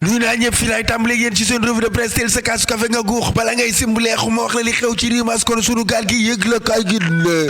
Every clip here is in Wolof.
nuy naa ñëpp fi lay tàmbale yéen ci seen revue de presse teel sa kaasu kafe nga guux bala ngay simbuleexu ma wax la li xew ci réew mi kon sunu gaal gi yëg la kay gi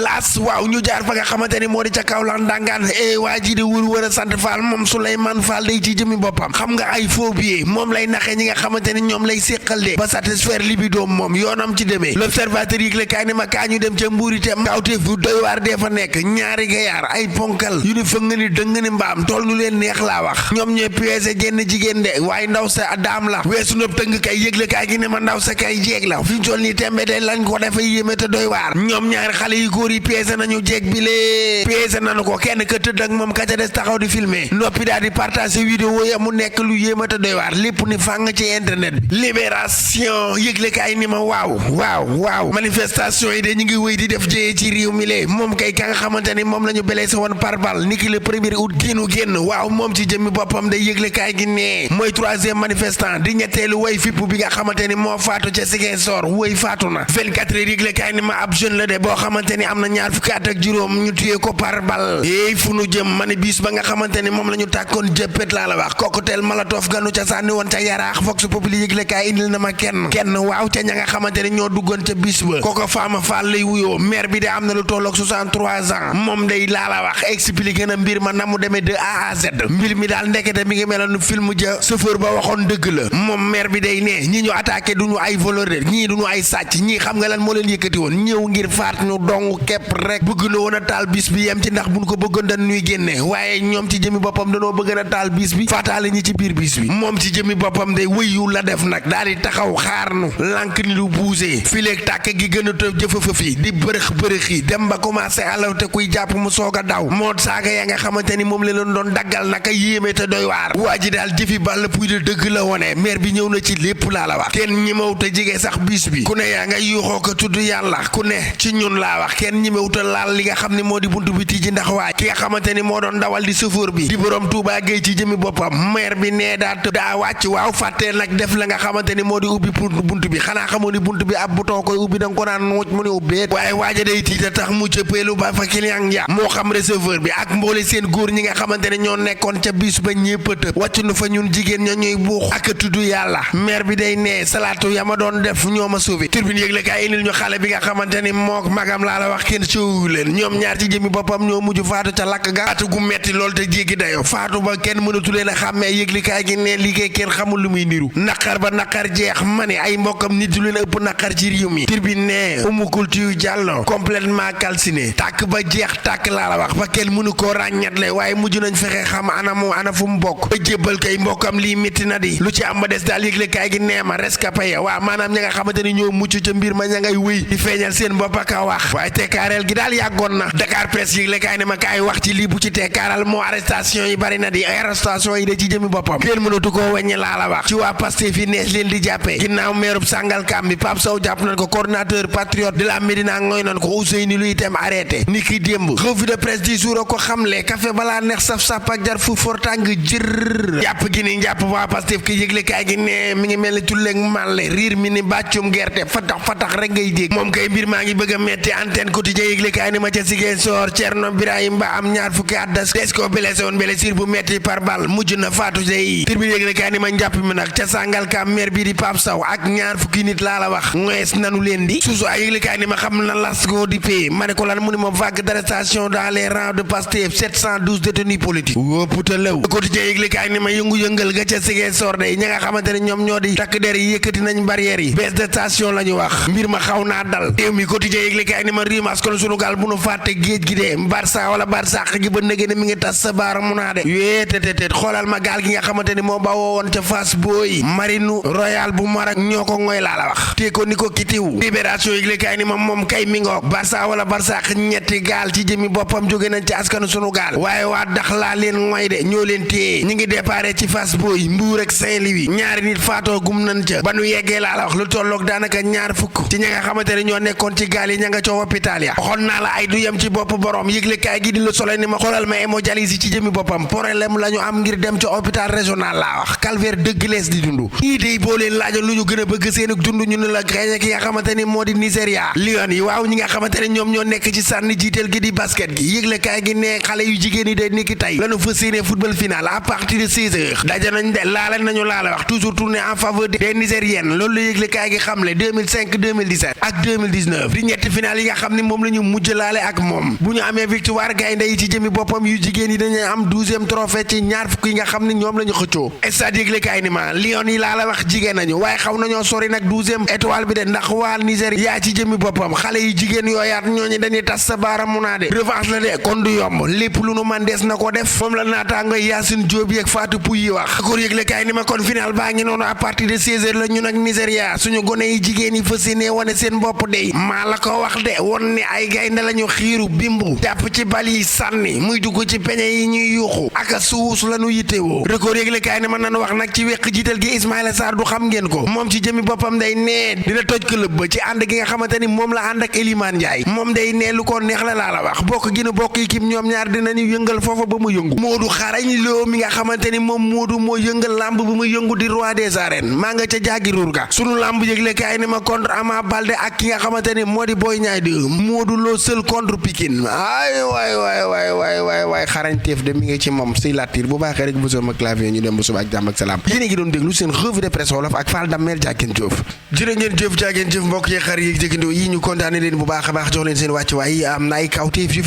laas waaw ñu jaar fa nga xamante ni moo di ca Kaolack ndangaan waa ji di wër a sant Fall moom Souleymane Fall day ci jëmi boppam xam nga ay faux billets moom lay naxee ñi nga xamante ni ñoom lay séqal de ba satisfaire libidoom moom yoonam ci demee l'observateur yëg la kaay ne ma kaa ñu dem ca Mbuur itam kawteef bu doy waar dee fa nekk ñaari gayaar ay ponkal yu ni fëng ni dëng ni mbaam tool nu leen neex laa wax ñoom ñooy piégé genn jigéen de waaye ndaw sa daam la weesu nëb tëng kay yëgle kaay gi ne ma ndaw sa kay jeeg la fi ñu toll nii tembe de lañ ko dafay yéeme te doy waar ñoom ñaari xale yu góor yi piégé nañu jeeg bi lee piégé nañu ko kenn ka tëdd ak moom ka ca des taxaw di filmer noppi daal di partager vidéo ya mu nekk lu yéeme te doy waar lépp ni fàng ci internet bi libération yëgle kaay ni ma waaw manifestation yi de ñu ngi wéy di def jëyee ci réew mi lee moom kay ka nga xamante ni moom la ñu blessé woon par balle niki le 1er août génn waaw moom ci jëmmi boppam day yëgle kaay gi ne mooy troisième manifestant di ñetteelu way fipp bi nga xamante ni moo faatu ca Ziguinchor woy faatu na 24 heures yëgle kaay ni ma ab jeune la de boo xamante ni am na ñaar fukki at ak juróom ñu tuyee ko par bal fu nu jëm ma ne bis ba nga xamante ni moom la ñu tàkkoon jëppét laa la wax cocktail molotov ganu ca sànni woon ca Yaraax Vox Populi yëgle kaay indil na ma kenn waaw ca ña nga xamante ni ñoo duggoon ca bis ba kooko Fama Fall lay wuyoo maire bi de am na lu tolloog 63 ans moom day laa la wax expliqué na mbir ma na mu demee de A à Z mbir mi daal ndekete mi ngi meloon film ja chauffeur ba waxoon dëgg la moom maire bi day ne ñi ñu attaqué duñu ay voleur ñii duñu ay sàcc ñii xam nga lan moo leen yëkkati woon ñëw ngir faat ñu dong képp rek bëgg na woon a taal bis bi yem ci ndax buñ ko bëggoon dañ ñuy génne waaye ñoom ci jëmi boppam dañoo bëgg a taal bis bi faataale ñi ci biir bis bi moom ci jëmi boppam day wëyu la def nag daal di taxaw xaar nu lànk ni lu buusee fileeg tàkk gi gën a tëb jëfëfëf yi di bërëx yi dem ba commencé alaw te kuy jàpp mu soog a daw moo saaga ya nga xamante ni moom leen doon daggal naka yéeme te doy waar waa ji daal jëfi bàll puy de dëgg la wone maire bi ñëw na ci lépp laa la wax kenn ñimew te jige sax bis bi ku ne yaa nga yuuxoo ko tudd yàlla ku ne ci ñun laa wax kenn ñimew te laal li nga xam ne moo di buntu bi tijji ndax waaj ki nga xamante ni moo doon dawal di chauffeur bi di borom Touba Gueye ci jëmi boppam maire bi nee daa wàcc waaw fàttee nag def la nga xamante ni moo di ubbi pour buntu bi xanaa xamoo ni buntu bi ab bouton koy ubbi danga ko naan nuuc mu ni ubbeet waaye waaja day tiita tax mu cëppeelu ba fa client ya moo xam receveur bi ak mboole seen góor ñi nga xamante ne ñoo nekkoon ca bis ba ñépp tëb wàcc nu fa ñun jigéen ña ñuy buux ak tudd yàlla maire bi day nee salaatu ya ma doon def ñoo ma sauvé turbine yëgle kaay indil ñu xale bi nga xamante ni moo magam laa la wax kenn soowu leen ñoom ñaar ci jëmi boppam ñoo mujj faatu ca lakk ga faatu gu metti lool te jéggi dayo faatu ba kenn mënatu leen a xàmmee yëgle kaay gi ne liggéey kenn xamul lu muy niru naqar ba naqar jeex ma ne ay mbokkam nit du leen ëpp naqar ci réew mi turbine ne Umu Kultiyu Jàllo complètement calciné tàkk ba jeex tàkk laa la wax ba kenn mënu koo ràññatle waaye mujj nañ fexe xam ana fu mu bokk ba jébbal kay mbokkam lii métti na di lu ci am ba des daal yëgle kaay gi nee ma rescapé ya waaw maanaam ña nga xamante ni ñoo mucc ca mbir ma ña ngay wéy di feeñal seen bopp ak a wax waaye teekaareel gi daal yàggoon na Dakar Presse yëgle kaay ne ma kaay wax ci lii bu ci teekaaral moo arrestation yi bari na di arrestation yi de ci jëmi boppam kenn mënatu koo weññi laa la wax ci waa Pastef fi nees leen di jàppee ginnaaw meerub Sangalkam bi Pape Sow jàpp nañ ko coordinateur patriote de la Médina ngoy nañ ko Ousseynou lu itam arrêté ni ki démb revue de presse di jour ko xamle café balaa neex saf-saf ak jar fu fortàng jër jàpp gi ni jàpp waa Pastef ki yëgle kaay gi ne mi ngi mel ni tulleeg màlle riir mi ni bàccum gerte fatax rek ngay dégg moom kay mbir maa ngi bëgg a metti antenne quotidien yëgle kaay ni ma ca Ziguinchor Thierno Birahim Ba am ñaar fukki at des ko blessé woon blessure bu metti par balle mujj na faatu day tribune yëgle kaay ni ma njàpp mi nag ca Sangalkam maire bi di Pape Sow ak ñaar fukki nit laa la wax ngoes nanu leen di suusu ay yëgle kaay ni ma xam na las ko di pay ma ne ko lan mu ni ma vague d'arrestation dans les rangs de Pastef 712 détenus politiques wóoputa law quotidien yëgle kaay ni ma yëngu-yëngal ga ca Ziguinchor day ña nga xamante ne ñoom ñoo di takk der yi yëkkati nañ barrières yi baisse de station la ñu wax mbir ma xaw naa dal réew mi quotidien yëgle kaay ni ma rimas kon sunu gaal bu nu fàtte géej gi de Barça wala Barsaq gi ba nëgee ne mi ngi tas sa baara mu naa de yéetététét xoolal ma gaal gi nga xamante ni moo bawoo woon ca Fass Boy marinu royal bu Maroc ñoo ko ngoy laa la wax te ko ni ko kitiw libération yëgle kaay ni ma moom kay mi ngoog Barça wala Barsaq ñetti gaal ci jëmi boppam jóge nañ ci askanu sunu gaal waaye waa dax laa leen ngoy de ñoo leen téye ñi ngi déparé ci Fass Boy Mbuur ak Saint-Louis ñaari nit faatoo gum nañ ca ba nu yeggee laa la wax lu tolloog daanaka ñaar fukk ci ña nga xamante ne ñoo nekkoon ci gaal yi ña nga ca hôpital ya waxoon naa la ay du yem ci bopp borom yëgle kaay gi di Le Soleil ni ma xoolal ma hémodialyse ci jëmi boppam problème la ñu am ngir dem ca hôpital régional laa wax calvaire dëgg lees di dund ñii dey boo leen laajoon lu ñu gën a bëgg seen dund ñu ne la gañe ki nga xamante ni moo di Nigéria Lion yi waaw ñi nga xamante ne ñoom ñoo nekk ci sànni jiiteel gi di basket gi yëgle kaay gi ne xale yu jigéen yi de niki tey lañu fas yéene football final à partir de 16h daje nañ de de laale nañu laala wax toujours tourné en faveur des nigériennes loolu la yëgle kaay gi xamle 2005 2017 ak 2019 di ñetti final yi nga xam ne moom la ñu mujj laale ak moom bu ñu amee victoire gaynde yi ci jëmi boppam yu jigéen yi dañuy am 12e trophée ci ñaar fukk yi nga xam ne ñoom la ñu xëccoo stade yëgle kaay ni ma Lion yi laala wax jigéen nañu waaye xaw nañoo sori nag 12e étoile bi de ndax waa Niger yaa ci jëmi boppam xale yi jigéen yooyaat ñooñu dañuy tas sa baaramu naa de revanche la de kon du yomb lépp lu nu man des na ko def moom la naataango Yacine Diop ak Fatou Pouy yi wax ko yëgle kaay ni ma kon final baa ngi noonu à partir de 16h la ñu nag Nigéria suñu gone yi jigéen yi fas yéene wane seen bopp de maa la ko wax de won ni ay gaynde lañu xiiru bimbu jàpp ci bal yi sànni muy dugg ci peñe yi ñuy yuuxu ak suus la ñu yittewoo record yëgle kaay ni ma nan wax nag ci weq jiital gi Ismaïla Sarr du xam ngeen ko moom ci jëmi boppam day nee dina toj club ba ci ànd gi nga xamante ni moom la ànd ak Elimane Ndiaye moom day nee lu ko neex la laa la wax bokk gi nu bokk équipe ñoom ñaar dinañu yëngal foofa ba mu yëngu Modou xarañ loo mi nga xamante ni moom Modou moo yëngal lamb bu mu yëngu di roi des arènes maa nga ca jaagiruur ga sunu lamb yëgle kaay ni ma contre Ama Baldé ak ki nga xamante ni moo di Boy Niang 2 Modou Lo seul contre Pikine ay waay xarañteef de mi ngi ci moom si latir bu baaxee rek bësoon ma clavier ñu dem ba suba ak jàmm ak salaam yéen a ngi doon déglu seen revue de presse wolof ak Fall Damel Diaken Diouf jërë ngeen jëf Diaken Diouf mbokk yi xar yi jëkkandoo yi ñu kontaane leen bu baax a baax jox leen seen wàccuwaay am na ay kawteef yu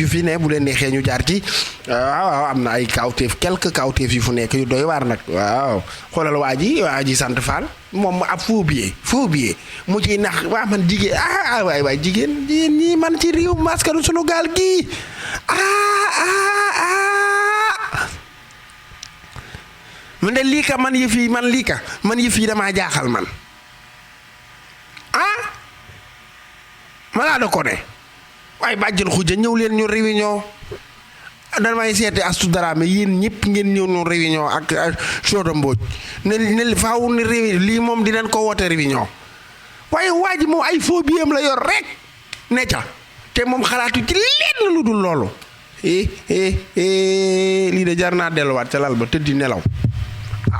fi ne bu leen neexee ñu jaar ci waaw am na ay kawteef quelques kawteef yu fu nekk yu doy waar nag waaw xoolal waa ji sant Fall moom ab faux billet mu ciy nax waa man jigéen waay jigéen ñi man ci réew maskanu sunu gaal gi man de lii ka man yëf yi damaa jaaxal man malaa da ko ne waaye bàjjël xuja ñëw leen ñu réunion damay seeti Astou Dramé yéen ñëpp ngeen ñëw ñu réunion ak Soda Mbodj ne faaw ni réunion lii moom dinañ ko woote réunion waaye waa ji moom ay faux billets la yor rek ne ca te moom xalaatu ci lenn lu dul loolu lii de jar naa delluwaat ca lal ba tëddi nelaw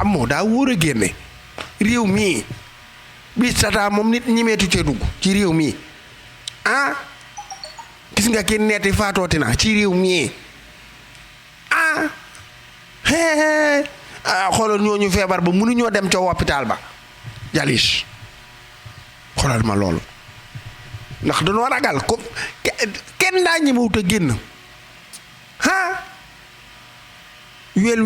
amoo daa wóor a génne réew mii bi tata moom nit ñimeetu cee dugg ci réew mii gis nga kenn neeti faatooti na ci réew mii xoolal ñooñu feebar ba mënuñoo dem ca hôpital ba jalis xoolal ma loolu ndax dañoo ragal ko kenn daa ñemewut a génn wel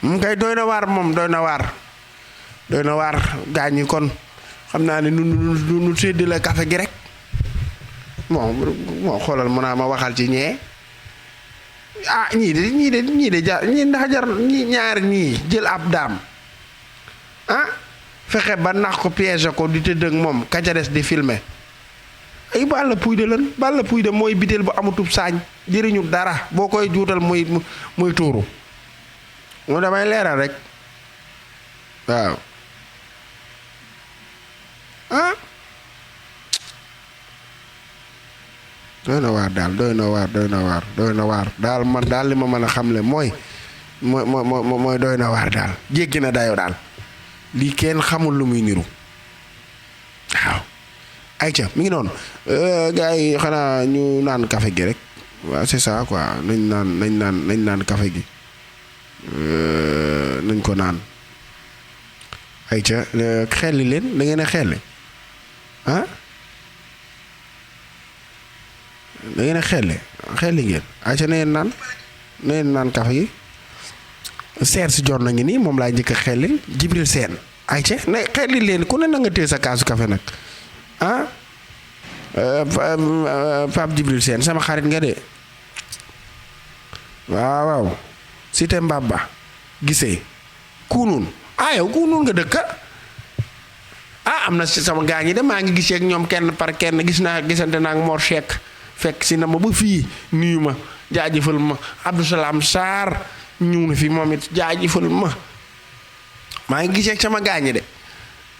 moom kay doy na waar gaañ ñi kon xam naa ne nu sédd la café gi rek moo xoolal mën naa ma waxal ci ñee ñii de jar ñaar ñii jël ab daam fexe ba nax ko piège ko di tëdd ak moom ka ca des di filmer ay Balla Pouye de mooy biteel bu amutub saañ jëriñu dara boo koy juutal muy tuuru mu damay leeral rek waaw doy na waar daal man daal li ma mën a xamle mooy doy na waar daal jéggi na dayo daal lii kenn xamul lu muy niru waaw ayca mi ngi noonu gars yi xanaa ñu naan café gi rek waaw c'est ça quoi nañ naan café gi nañ ko naan ayca xelli leen da ngeen a xelli da ngeen a xelli ngeen ayca na ngeen naan café gi seer si jot na ngi nii moom laa njëkk a xellil Jibril Seen ayca na xelli leen ku ne na nga téye sa kaasu café nag Pape Jibril Seen sama xarit nga de waaw Cité Mbaba gisee kunun yow kunun nga dëkka am na sama gaa ñi de maa ngi gisee ak ñoom kenn par kenn gisante naa ak Mor Cheikh fekk si na ma ba fii nuyu ma jaajëfal ma Abdou Salam Sarr ñëw na fi moom it jaajëfal ma maa ngi gisee ak sama gaa ñi de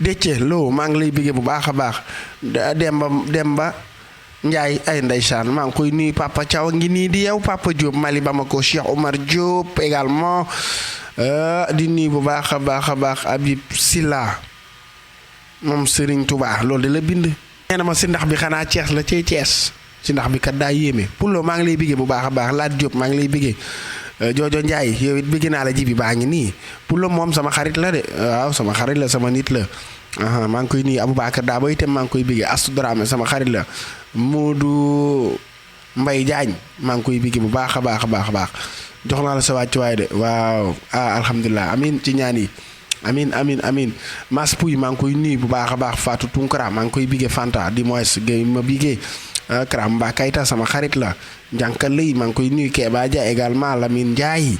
Déthié Lo maa ngi lay bëggee bu baax a baax Demba Njaay ay ndeysaan maa ngi koy nuyu Papa Thiaw ngi nii di yow Papa Diop Mali Bamako Cheikh Omar Diop également di nuyu bu baax a baax Habib Silla moom Serigne Touba loolu de la bind nee na ma si ndax bi xanaa Thiès la cay Thiès ci ndax bi kat daa yéeme Pulo maa ngi lay bigee bu baax a baax Laat Diop maa ngi lay bigee Jojo Njaay yow it bigee naa la ji bi baa ngi nii Pulo moom sama xarit la de waaw sama xarit la sama nit la maa ngi koy nii Aboubacar daa ba itam maa ngi koy bigee Astou Dramé sama xarit la Modou Mbay Jaañ maa ngi koy bigee bu baax a baax a baax a baax jox naa la sa wàccuwaay de waaw alhamdulilah amin ci ñaan yi amin Mas Pouy maa ngi koy nuyu bu baax a baax Fatou Tunkara maa ngi koy bigee Fanta di moins gay ma bigee Kram Ba Kayta sama xarit la njànkal lay maa ngi koy nuyu Keba Dia également Lamine Ndiaye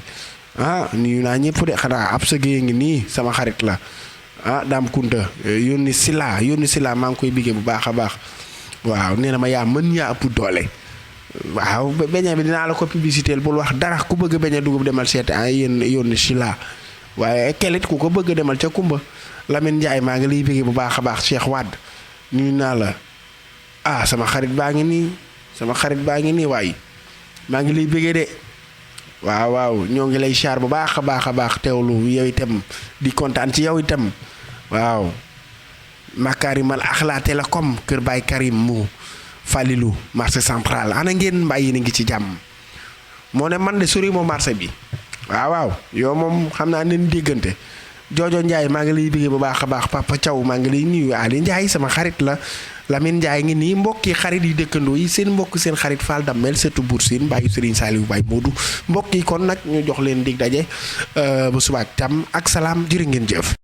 nuyu naa ñëpp de xanaa ab sa géey ngi nii sama xarit la Dame Kunta yónni Sila maa ngi koy bigee bu baax a baax waaw nee na ma yaa mën yaa ëpp doole waaw beñe bi dinaa la ko publicité bul wax dara ku bëgg beñe dugub demal seeti yéen yónni Sila waaye kelit ku ko bëgg demal ca Kumba Lamine Ndiaye maa ngi lay bigee bu baax a baax Cheikh Wade nuyu naa la sama xarit baa ngi nii waay maa ngi lay bigee de waaw ñoo ngi lay char bu baax a baax teewlu yow itam di kontaan ci yow itam waaw Makarimal Akhlaq Télécom Kër Baay Karim mu Falilou marché central ana ngeen mbaa yéen a ngi ci jàmm moo ne man de sori moo marché bi waaw yow moom xam naa nen déggante Jojo Njaay maa ngi lay bigee bu baax a baax Papa Thiaw maa ngi lay nuyu Ali Njaay sama xarit la Lamine Ndiaye ngi nii mbokki xarit yi dëkkandoo yi seen mbokk seen xarit Fall Damel setu Bour Sine bàyyi Serigne Saliou Baye Modou mbokk yi kon nag ñu jox leen dig daje ba suba ak jàmm ak salaam jërë ngeen jëf